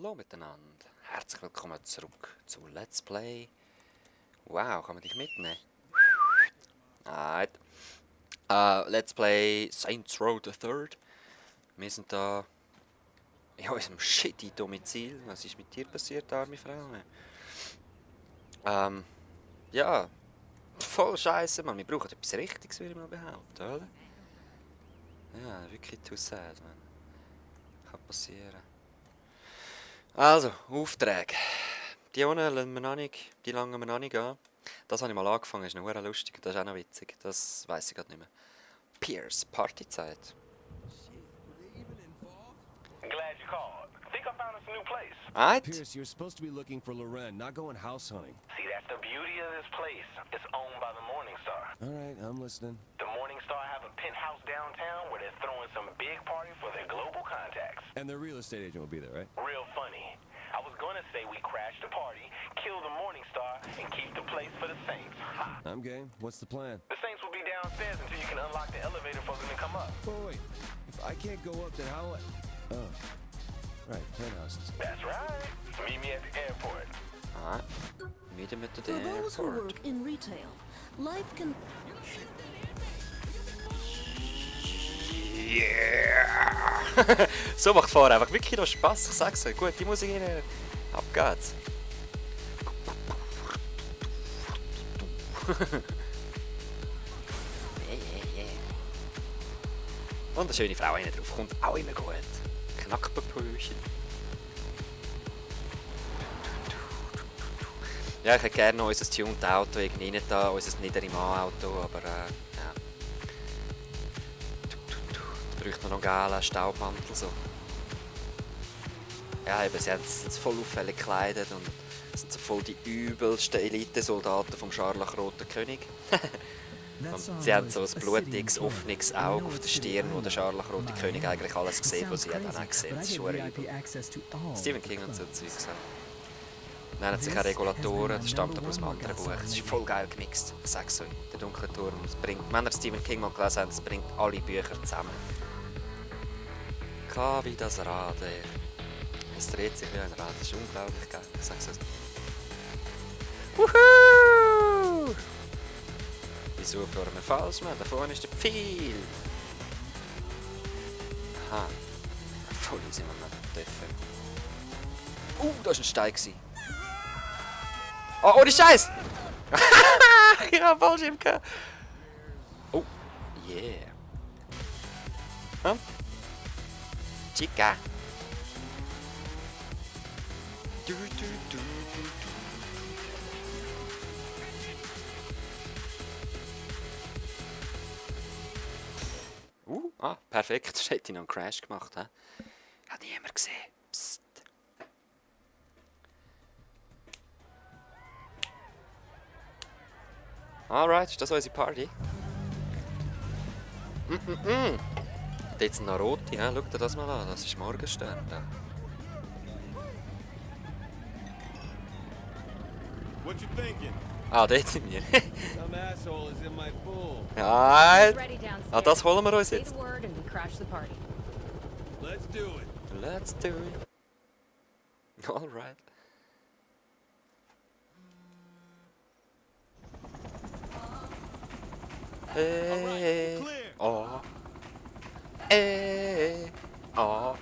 Hallo miteinander. Herzlich willkommen zurück zu Let's Play. Wow, kann man dich mitnehmen? Alright. Let's Play Saints Row the Third. Wir sind da in unserem shitty Domizil. Was ist mit dir passiert, arme Frau? Ja, voll scheiße, man. Wir brauchen etwas Richtiges, würde ich mal behaupten, oder? Ja, wirklich too sad, man. Kann passieren. Also, Aufträge. Die unten lassen wir noch nicht, die langen wir noch nicht an. Das habe ich mal angefangen, ist noch lustig, das ist auch noch witzig. Das weiss ich gerade nicht mehr. Pierce, Partyzeit. Glad you called. Think I found us a new place. Right? Pierce, you're supposed to be looking for Loren, not going house hunting. See, that's the beauty of this place. It's owned by the Morning Star. All right, I'm listening. The Morning Star have a penthouse downtown where they're throwing some big party for their global contacts. And the real estate agent will be there, right? Real funny. I was gonna say we crash the party, kill the Morning Star, and keep the place for the Saints. Ha! I'm game. What's the plan? The Saints will be downstairs until you can unlock the elevator for them to come up. Oh, wait. If I can't go up, then how... Oh. Right, penthouses. That's right. Meet me at the airport. Alright. Wieder mit der For those who Airport. work in retail, life can Yeah! So macht Fahren einfach wirklich noch Spass. Ich sag's euch. Gut, die Musik rein. Ab geht's. Und eine schöne Frau hinten drauf. Kommt auch immer gut. Knackpapöchen. Ja, ich hätte gerne noch unser tuned Auto irgendwie nicht da, unser Niederimar-Auto, aber ja. Da bräuchte man noch einen geilen Staubmantel so. Ja, eben, sie haben es voll auffällig gekleidet und sind so voll die übelsten Elitesoldaten vom Scharlachroten König. Und sie haben so ein blutiges, offenes Auge auf der Stirn, wo der Scharlachrote König eigentlich alles sieht, was sie hat auch gesehen. Das ist schon übel. Stephen King und so Zeugs. Nennt sich auch Regulatoren, das stammt aber aus einem anderen Buch. Es ist voll geil gemixt, ich sag's euch. Der dunkle Turm, es bringt, wenn ihr Stephen King mal gelesen habt, es bringt alle Bücher zusammen. K wie das Rad, ey. Es dreht sich wie ein Rad, das ist unglaublich geil, ich sag's euch. Wuhu! Wieso fahren wir falsch, man? Da vorne ist der Pfeil. Aha. Voll sind wir nicht dürfen. Da war ein Stein. Oh, ohne Scheiß! Ich hab Fallschirm gehabt. Oh, yeah. Hm? Chica. Du, du, du, du, du. Perfekt. Das hätte ich noch einen Crash gemacht. He? Hat niemand gesehen. Psst. Alright, ist das unsere Party? Dort sind noch rote, ja? Schau dir das mal an, das ist Morgenstern. Da. What you thinking? Ah, dort sind wir. Some asshole is in my pool. Alright. Ready downstairs. Ah, das holen wir uns Say jetzt. the word and we crash the party. Let's do it. Let's do it. Alright. Oh. Oh.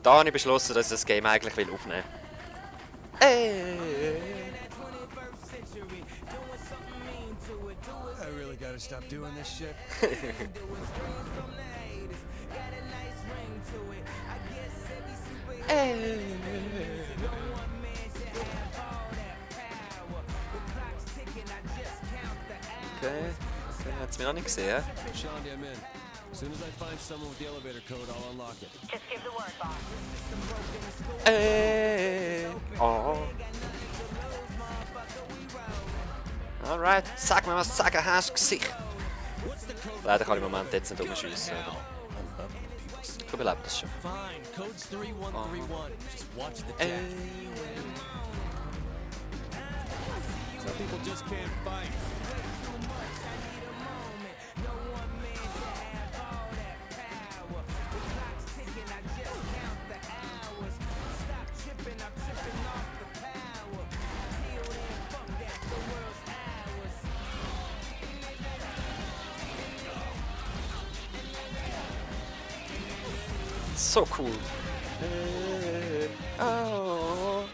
Da habe ich beschlossen, dass ich das Game eigentlich will aufnehmen will. I really gotta stop doing this shit. Okay. Hat es mir noch nicht gesehen. Shandy, I'm in. As soon as I find someone with the elevator code, I'll unlock it. Just give the word, boss. Oh. Alright, sag mir, was du sagen hast, Gesicht. Leider kann ich im Moment jetzt nicht umschiessen. Ich überlebe das schon. Fine, code's 3131. Just watch the chat. Some people just can't fight. So cool. Oh.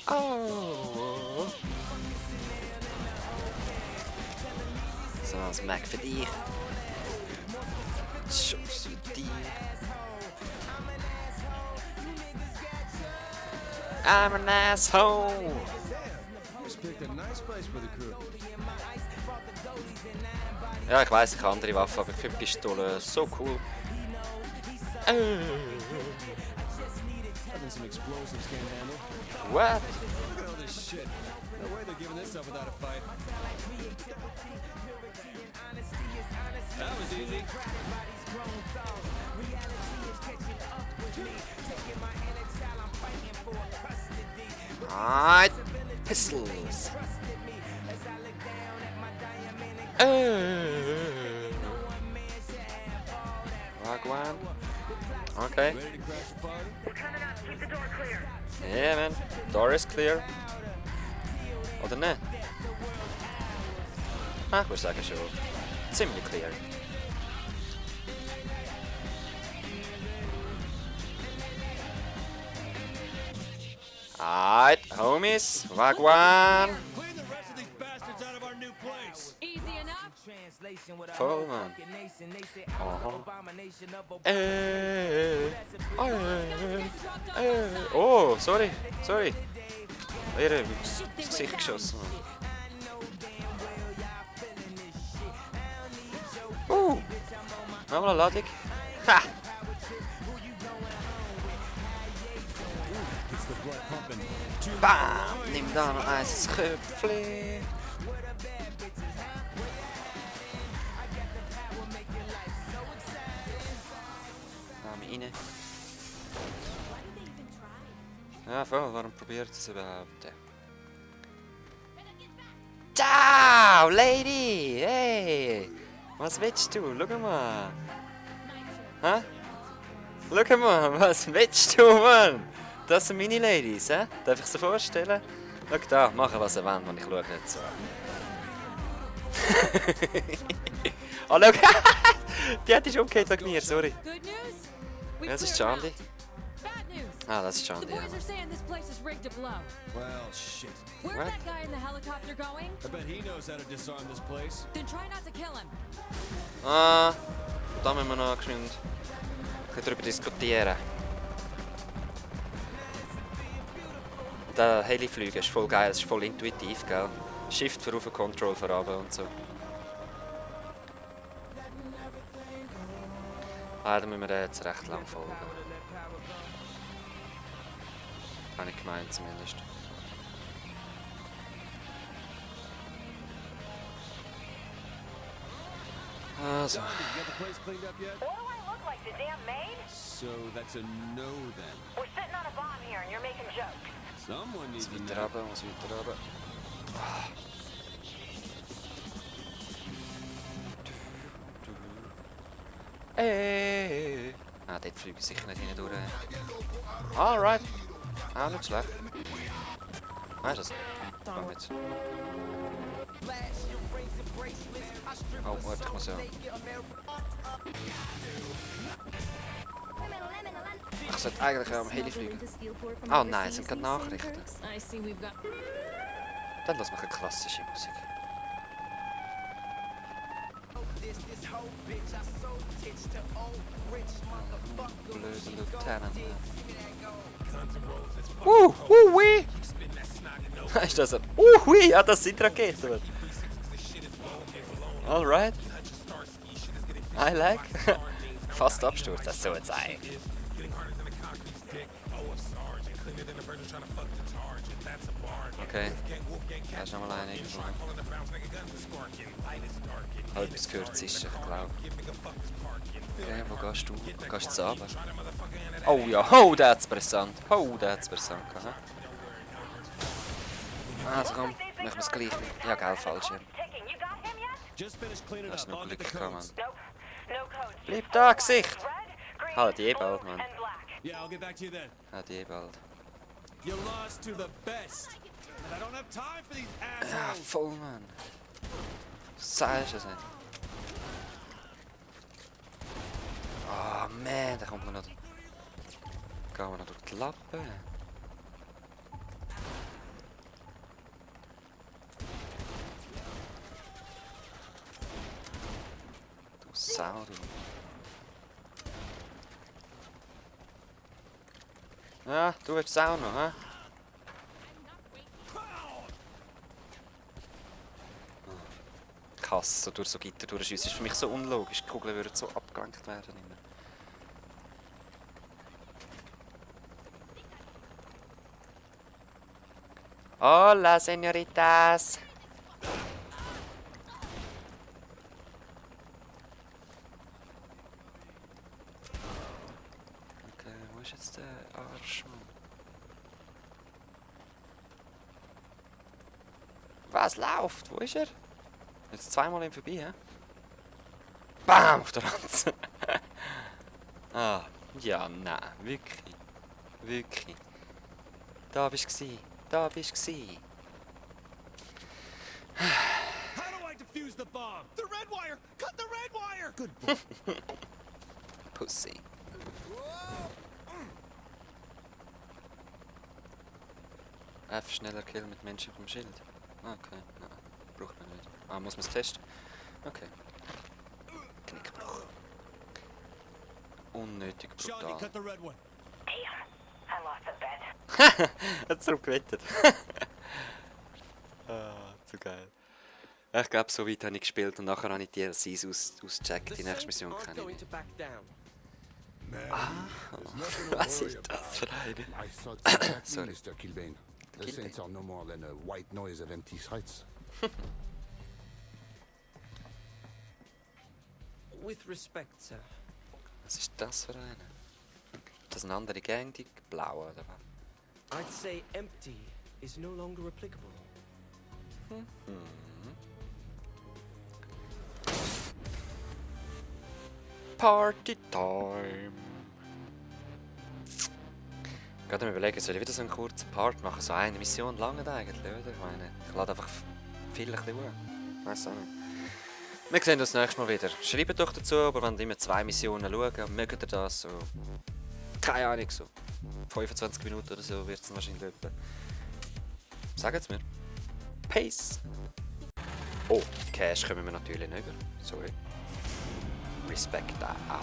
Oh. So, das Mac für dich. Schuss für dich. I'm an asshole. Just picked a nice place for the crew. Ja, ich weiss, ich habe andere Waffen, aber ich finde Pistole so cool. Having some explosives can't handle. What? Look at all this shit. No way they're giving this up without a fight. That was easy. Alright, pistols. Wagwan. Okay. Ready to crash the party? Yeah, man. Door is clear. Oder ne? Ah, ich würde sagen schon. Ziemlich clear. Alright, homies. Wagwan. Clean the rest of these bastards out of our new place. Easy enough. Voll, man. Oh, sorry. Sorry. Ihre ins Gesicht geschossen. Nochmal eine Ladung. Ha! Gets the blood pumping. Bam! Nimm da noch eins ins Köpfchen. Name rein. Ja, voll. Warum probiert es überhaupt? Ciao, Lady! Hey! Was willst du? Schau mal! Hä? Schau mal, was willst du, Mann? Das sind meine Ladies, hä? Darf ich sie vorstellen? Schau da, machen was sie wollen, und ich schaue nicht so. Oh, schau! Die hat dich umgekehrt wegen mir, sorry. Good news? We Ja, das ist cleared Charlie. out. Bad news. Ah, das ist The Charlie, ja. boys are saying this place is rigged to blow. Well, shit. Where's What? that guy in the helicopter going? I bet he knows how to disarm this place. Then try not to kill him. Ah, da müssen wir noch geschwind ein bisschen drüber diskutieren. Der Heliflüge ist voll geil, es ist voll intuitiv, gell? Shift für rauf, Control für runter und so. Ah, da müssen wir jetzt recht lang folgen. Habe ich gemeint zumindest. Also. Did you get the place cleaned up yet? What do I look like, the damn maid? So that's a no then. We're sitting on a bomb here and you're making jokes. Someone needs to Weiter know. runter, muss weiter runter. Ah, dort fliege ich sicher nicht hinein durch. Alright. Auch nicht schlecht. Weißt du das? Komm jetzt. Oh, warte, ich muss ja. Ich sollte eigentlich am Heli fliegen. Oh nein, es sind gerade Nachrichten. I see we've got. Dann lass mich eine klassische Musik. Blöde Lieutenant. Hui! Ist das ein... Hui! Ja, das sind Raketen. Alright. I like. Fast Absturz, das ist so ein Zeichen. Okay. Da ist nochmal einer irgendwo. Halb etwas gehört sicher, ich glaube. Okay, wo gehst du? Gehst du zu runter? Oh ja, oh, der hat's brisant. Oh, der hat's brisant gehabt. Also komm, machen wir es gleich. Ja, gell, falsch. Ja. Ticking. You got him yet? Just finished cleaning Das ist up. noch I'll get Glück the gehabt, codes. Mann. Nope. No codes. Bleib da, Gesicht! Red, green, Halt, je blue, bald, Mann. and black. Yeah, I'll get back to you then. Halt, je bald. You lost to the best. And I don't have time for these Ja, assholes. voll, Mann. Sagst du es nicht? Oh, man, da kommt noch. gehen wir noch durch die Lappe. Du Sau, du. Ja, du willst es auch noch, hä? Kass, so durch so Gitter durchschiessen. Das ist für mich so unlogisch. Die Kugeln würden so abgelenkt werden. Immer. Hola, señoritas! Okay, wo ist jetzt der Arschmann? Was läuft? Wo ist er? Jetzt zweimal ihm vorbei, hä? Bam! Auf der Ranze! Ah, ja, nein, wirklich. Wirklich. Da bist du gsi. Da bist du gsi. How do I defuse the bomb? The red wire! Cut the red wire! Good boy. Pussy. F schneller Kill mit menschlichem Schild. Okay, nein. Braucht man nicht. Ah, muss man es testen? Okay. Knickbruch. Unnötig Shawnee, brutal. cut the red one. Damn, I lost the bet. Hat's darum gewettet. Ah, zu geil. Ich glaube, so weit habe ich gespielt und nachher habe ich die DLCs ausgecheckt. Die nächste Mission kenne ich nicht. Was ist das für eine? I thought exactly, Sorry. Mr. Kilbane. The Kilbane. Saints are no more than a white noise of empty threats. With respect, sir. Was ist das für eine? Ist das eine andere Gang, die blaue oder was? I'd say empty is no longer applicable. Party Time! Gerade mal überlegen, soll ich wieder so einen kurzen Part machen? So eine Mission lange eigentlich, oder? Ich meine, ich lade einfach viel ein bisschen hoch. Weiss auch nicht. Wir sehen uns nächstes Mal wieder. Schreibt doch dazu, aber wenn ihr immer 2 Missionen schauen, mögt ihr das so. Keine Ahnung, so 25 Minuten oder so wird es wahrscheinlich etwa. Sagt es mir. Peace! Oh, Cash kommen wir natürlich nicht über. Sorry. Respekt auch.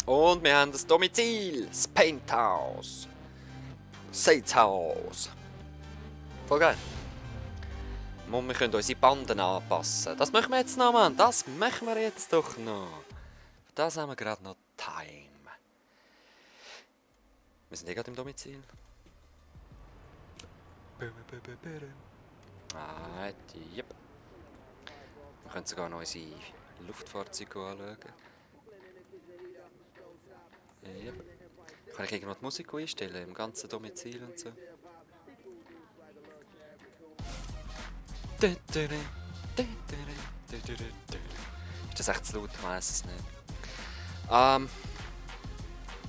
Und wir haben das Domizil, das Painthouse, Saints House. Voll geil. Und wir können unsere Banden anpassen. Das machen wir jetzt noch, Mann. Das machen wir jetzt doch noch. Für das haben wir gerade noch Time. Wir sind gerade im Domizil. Ah, yep. Wir können sogar noch unsere Luftfahrzeuge anschauen. Yep. Kann ich irgendwo die Musik einstellen, im ganzen Domizil und so? Ist das echt zu laut? Ich weiss es nicht.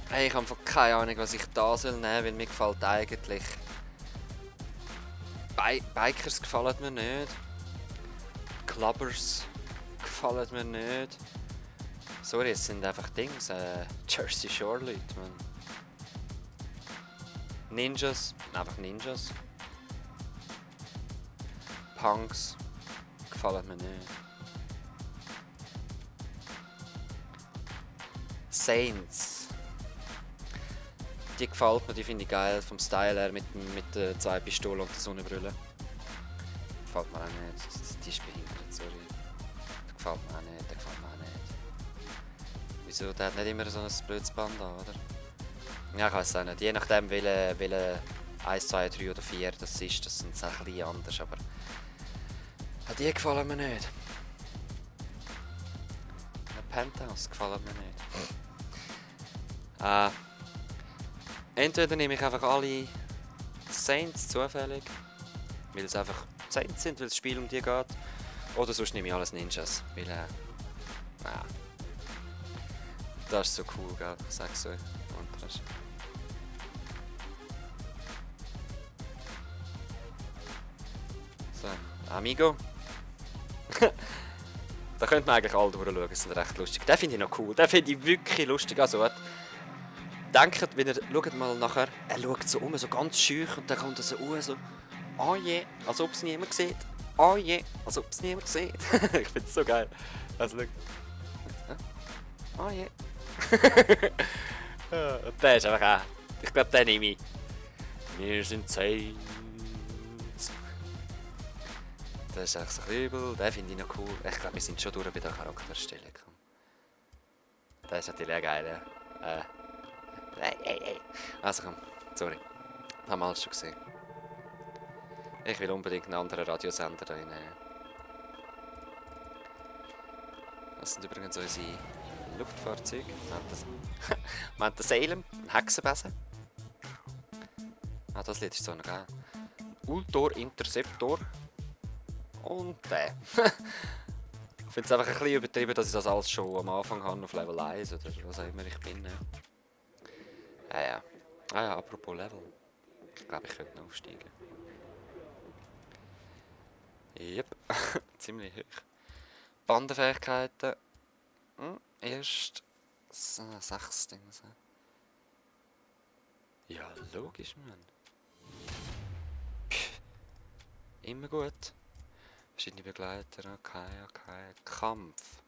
Hey, ich habe einfach keine Ahnung, was ich da soll nehmen, weil mir gefällt eigentlich... Bikers gefallen mir nicht. Clubbers gefallen mir nicht. Sorry, es sind einfach Dings, Jersey Shore Leute, man. Ninjas, einfach Ninjas. Punks gefallen mir nicht. Saints. Die gefällt mir, die finde ich geil vom Style her mit den 2 Pistolen und der Sonnenbrille. Gefällt mir auch nicht, die ist behindert, sorry. Der gefällt mir auch nicht, der gefällt mir auch nicht. Wieso, der hat nicht immer so ein blödes Band an, oder? Ja, ich weiß auch nicht, je nachdem welche 1, 2, 3 oder 4 das ist, das sind es ein bisschen anders, aber... Die gefallen mir nicht. Ein Penthouse gefallen mir nicht. Entweder nehme ich einfach alle Saints zufällig, weil es einfach Saints sind, weil das Spiel um die geht. Oder sonst nehme ich alles Ninjas, weil das ist so cool, gell? Ich sag's euch. Und das so, Amigo. Da könnt man eigentlich alle durchschauen, die sind recht lustig. Den finde ich noch cool, den finde ich wirklich lustig. Also, denkt, wenn ihr, schaut mal nachher, er schaut so so ganz schüch und dann kommt er so so, oh je, als ob es niemand sieht. Oh je, als ob es niemand sieht. Ich finde es so geil. Also, oh je. Und der ist einfach auch, ich glaube, den nehme ich. Wir sind Saints. Das ist echt so übel, den finde ich noch cool. Ich glaube, wir sind schon durch bei der Charakterstellung. Das ist natürlich auch geil, ja. Also komm, sorry. Haben wir alles schon gesehen. Ich will unbedingt einen anderen Radiosender da rein. Das sind übrigens unsere Luftfahrzeuge. Wir haben den Salem, einen Hexenbesen. Ah, das Lied ist so noch geil. Ultor Interceptor. Und der. Ich finde es einfach ein bisschen übertrieben, dass ich das alles schon am Anfang habe auf Level 1 oder was auch immer ich bin. Ja. Ah ja, apropos Level. Ich glaube, ich könnte noch aufsteigen. Yep, ziemlich hoch. Bandenfähigkeiten. Erst 6 Dinge. Ja, logisch, Mann. Immer gut. Verschiedene Begleiter, okay. Kampf.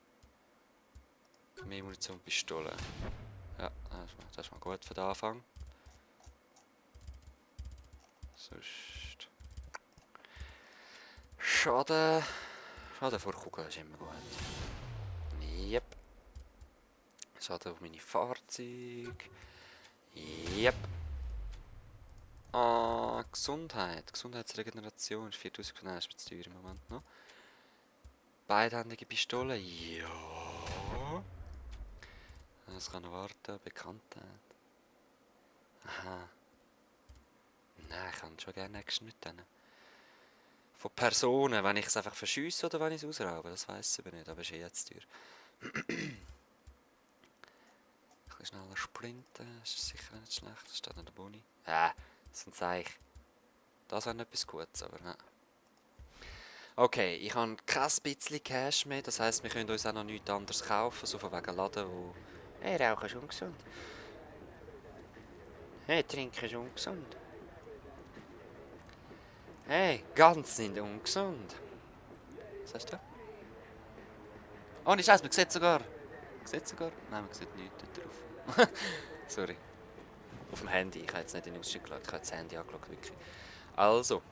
Mehr Munition, Pistole. Ja, das ist mal gut für den Anfang. Sonst... Schaden vor Kugeln ist immer gut. Yep. Schaden auf meine Fahrzeuge. Yep. Ah, Gesundheit. Gesundheitsregeneration ist 4000, nein, ist zu teuer im Moment noch. Beidhändige Pistole, ja. Das kann noch warten, Bekanntheit. Aha. Nein, ich kann schon gerne geschnitten. Von Personen, wenn ich es einfach verschiesse oder wenn ich es ausraube, das weiss ich aber nicht, aber ist jetzt teuer. Ein bisschen schneller sprinten, das ist sicher nicht schlecht, das steht an der Boni. Sonst sage ich, das wäre etwas Gutes, aber nein. Okay, ich habe kein bisschen Cash mehr, das heisst, wir können uns auch noch nichts anderes kaufen, so von wegen Laden, wo... Hey, Rauchen ist ungesund. Hey, Trinken ist ungesund. Hey, ganz nicht ungesund. Was hast du? Oh, nicht Scheiße, man sieht sogar. Nein, man sieht nichts dort drauf. Sorry. Auf dem Handy, ich habe jetzt nicht in den Ausschnitt geschaut, ich habe das Handy angeschaut, wirklich. Also,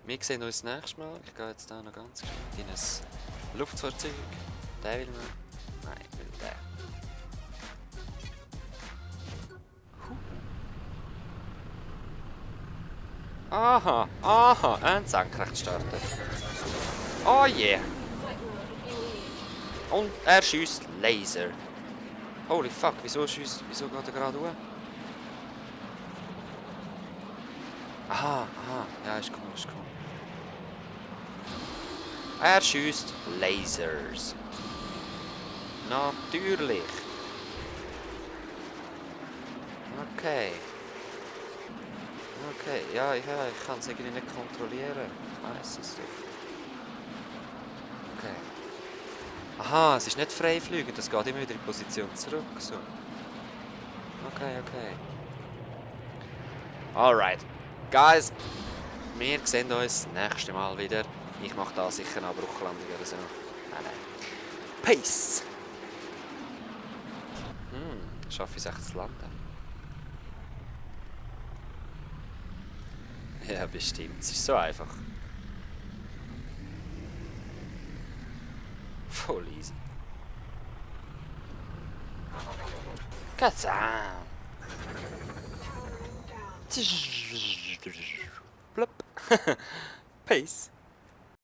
wir sehen uns das nächste Mal. Ich gehe jetzt da noch ganz schnell in ein Luftfahrzeug. Der will man. Nein, ich will den. Aha, und senkrecht starten. Oh yeah. Und er schießt Laser. Holy fuck, wieso geht er gerade hoch? Aha, ja, ist cool. Er schießt Lasers. Natürlich. Okay, ja, ich kann es irgendwie nicht kontrollieren. Ich weiss es doch. Okay. Aha, es ist nicht frei fliegen, das geht immer wieder in Position zurück. So. Okay. Alright. Guys, wir sehen uns das nächste Mal wieder. Ich mache da sicher eine Bruchlandung oder so. Nein. Peace! Schaffe ich es echt zu landen? Ja, bestimmt. Es ist so einfach. Voll easy. Kazam! Plop. Peace.